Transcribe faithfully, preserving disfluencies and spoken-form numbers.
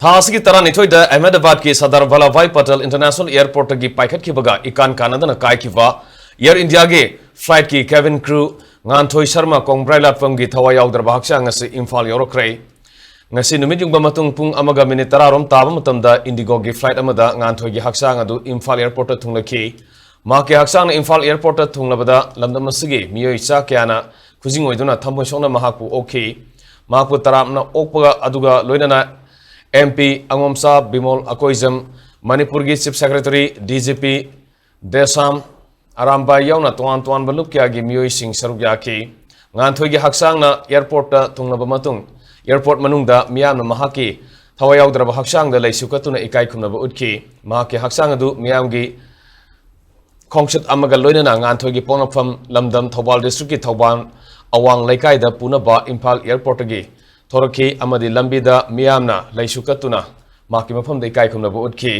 ꯊꯥ ꯑꯁꯤꯒꯤ ꯇꯔꯥꯅꯤꯊꯣꯏꯗ ꯑꯍꯃꯦꯗꯥꯕꯥꯗꯀꯤ Sardar Vallabhbhai Patel international ꯑꯦꯌꯔꯄꯣꯔꯠꯇꯒꯤ ꯄꯥꯏꯈꯠꯈꯤꯕꯒ ꯏꯀꯥꯟ ꯀꯥꯟꯅꯗꯅ ꯀꯥꯏꯈꯤꯕ air ꯏꯟꯗꯤꯌꯥꯒꯤ ꯐ꯭ꯂꯥꯏꯠꯀꯤ ꯀꯦꯕꯤꯟ ꯀ꯭ꯔꯨ ꯉꯥꯟꯊꯣꯏ ꯁꯔꯃ ꯀꯣꯡꯕ꯭ꯔꯥꯏ ꯂꯥꯠꯐꯝꯒꯤ ꯊꯋꯥꯏ ꯌꯥꯎꯗ꯭ꯔꯕ ꯍꯛꯆꯥꯡ ꯑꯁꯤ ꯏꯝꯐꯥꯜ ꯌꯧꯔꯛꯈ꯭ꯔꯦ꯫ ꯉꯁꯤ ꯅꯨꯃꯤꯠ ꯌꯨꯡꯕ ꯃꯇꯨꯡ ꯄꯨꯡ ꯑꯃꯒ ꯃꯤꯅꯤꯠ ꯇꯔꯥ ꯔꯣꯝ ꯇꯥꯕ ꯃꯇꯝꯗ ꯏꯟꯗꯤꯒꯣꯒꯤ ꯐ꯭ꯂꯥꯏꯠ ꯑꯃꯗ ꯉꯥꯟꯊꯣꯏꯒꯤ ꯍꯛꯆꯥꯡ ꯑꯗꯨ ꯏꯝꯐꯥꯜ ꯑꯦꯌꯔꯄꯣꯔꯠꯇ ꯊꯨꯡꯂꯈꯤ꯫ ꯃꯍꯥꯛꯀꯤ ꯍꯛꯆꯥꯡꯅ ꯏꯝꯐꯥꯜ ꯑꯦꯌꯔꯄꯣꯔꯠꯇ ꯊꯨꯡꯂꯕꯗ ꯂꯝꯗꯝ ꯑꯁꯤꯒꯤ ꯃꯤꯑꯣꯏ ꯆꯥ ꯀꯌꯥꯅ ꯈꯨꯖꯤꯡ ꯑꯣꯏꯗꯨꯅ ꯊꯃꯣꯏ ꯁꯣꯛꯅ ꯃꯍꯥꯛꯄꯨ ꯑꯣꯛꯈꯤ꯫ ꯃꯍꯥꯛꯄꯨ ꯇꯔꯥꯝꯅ ꯑꯣꯛꯄꯒ ꯑꯗꯨꯒ ꯂꯣꯏꯅꯅ ꯑꯦꯝ ꯄꯤ ꯑꯉꯣꯝꯆꯥ ꯕꯤꯃꯣꯜ ꯑꯀꯣꯏꯖꯝ, ꯃꯅꯤꯄꯨꯔꯒꯤ chief secretary, D G P ꯗꯦꯁꯥꯝ Arambai ꯌꯥꯎꯅ ꯇꯣꯉꯥꯟ ꯇꯣꯉꯥꯟꯕ ꯂꯨꯞ ꯀꯌꯥꯒꯤ ꯃꯤꯑꯣꯏꯁꯤꯡ ꯁꯔꯨꯛ ꯌꯥꯈꯤ꯫ ꯉꯥꯟꯊꯣꯏꯒꯤ ꯍꯛꯆꯥꯡꯅ ꯑꯦꯌꯔꯄꯣꯔꯠꯇ ꯊꯨꯡꯂꯕ ꯃꯇꯨꯡ, ꯑꯦꯌꯔꯄꯣꯔꯠ ꯃꯅꯨꯡꯗ ꯃꯤꯌꯥꯝꯅ ꯃꯍꯥꯛꯀꯤ ꯊꯋꯥꯏ ꯌꯥꯎꯗ꯭ꯔꯕ ꯍꯛꯆꯥꯡꯗ ꯂꯩꯁꯨ ꯀꯠꯇꯨꯅ ꯏꯀꯥꯏ ꯈꯨꯝꯅꯕ ꯎꯠꯈꯤ꯫ ꯃꯍꯥꯛꯀꯤ ꯍꯛꯆꯥꯡ ꯑꯗꯨ ꯃꯤꯌꯥꯝꯒꯤ ꯈꯣꯡꯆꯠ ꯑꯃꯒ ꯂꯣꯏꯅꯅ ꯉꯥꯟꯊꯣꯏꯒꯤ ꯄꯣꯛꯅꯐꯝ ꯂꯝꯗꯝ ꯊꯧꯕꯥꯜ ꯗꯤꯁꯇ꯭ꯔꯤꯛꯀꯤ ꯊꯧꯕꯥꯜ ꯑꯋꯥꯡ ꯂꯩꯀꯥꯏꯗ ꯄꯨꯅꯕ ꯏꯝꯐꯥꯜ ꯑꯦꯌꯔꯄꯣꯔꯠꯇꯒꯤ ꯊꯣꯔꯛꯈꯤ ꯑꯃꯗꯤ ꯂꯝꯕꯤꯗ ꯃꯤꯌꯥꯝꯅ ꯂꯩꯁꯨ ꯀꯠꯇꯨꯅ ꯃꯍꯥꯛꯀꯤ ꯃꯐꯝꯗ ꯏꯀꯥꯏ ꯈꯨꯝꯅꯕ ꯎꯠꯈꯤ꯫